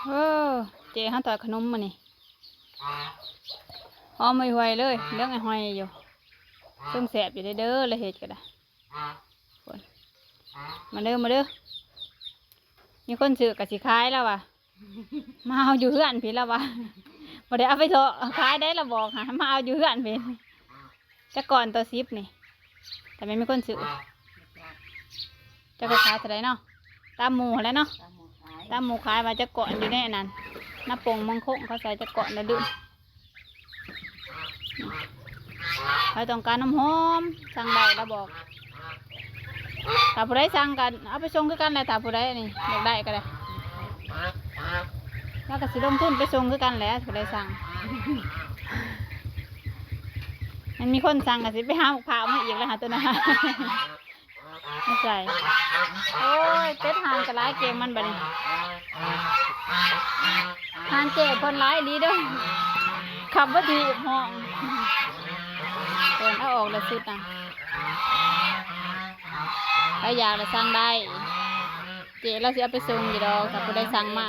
ເອີ ເຈ້ເຮົາທອດຂະໜົມມື້ນີ້ ຫອມຫວຍໆເລີຍ ເຫຼືອງໄອ້ຫອຍຢູ່ ເຊິ່ງແຊບຢູ່ເດ້ ລະເຮັດກໍໄດ້. ຄົນ ມາເດີ ມາເດີ ມີຄົນຊື້ກໍຊິຂາຍລະວ່າ ມາເອົາຢູ່ເຮືອນພີ້ລະວ່າ ບໍ່ໄດ້ເອົາໄປເທາະຂາຍໄດ໋ ລະບອກຫາ ມາເອົາຢູ່ເຮືອນພີ້. ຈັກກ້ອນຕໍ່ສິບນີ້ ຖ້າແມ່ນມີຄົນຊື້ ຈັກກໍຂາຍເທົ່າໃດເນາະ ຕາມໝູ່ຫັ້ນແຫຼະເນາະ ຕາມໝູ່ຂາຍ ຕາມໝູ່ຂາຍວ່າຈັກກ້ອນຢູ່ໃນອັນນັ້ນ ນາປົງເມືອງຄົງ ເຂົາໃສ່ຈັກກ້ອນລະລືມ. ໃຜຕ້ອງການຫອມໆ ສັ່ງໄດ້ລະບອກ ຖ້າຜູ້ໃດສັ່ງກໍເອົາໄປສົ່ງຄືກັນແຫຼະ ຖ້າຜູ້ໃດນີ້ຢາກໄດ້ກໍໄດ້ ລະກໍຊິລົງທຶນໄປສົ່ງຄືກັນແຫຼະ ຜູ້ໃດສັ່ງ ມັນມີຄົນສັ່ງກໍຊິໄປຫາໝາກພ້າວມາອີກແລ້ວຫາຕົວນັ້ນ ມາໃສ່ ໂອ້ຍ ເຕັດຫ່າງກໍຫຼາຍເກມມັນບັດນີ້ ຫ່າງເຈ້ເພິ່ນຫຼາຍອີ່ຫຼີເດີ ຂັບບໍ່ຖືກຫ້ອງ ເພິ່ນເອົາອອກແລ້ວສຸດນະ ໃຜຢາກລະສັ່ງໄດ້ ເຈ້ລາວຊິເອົາໄປສົ່ງຢູ່ດອກ ຖ້າຜູ້ໃດສັ່ງມາ.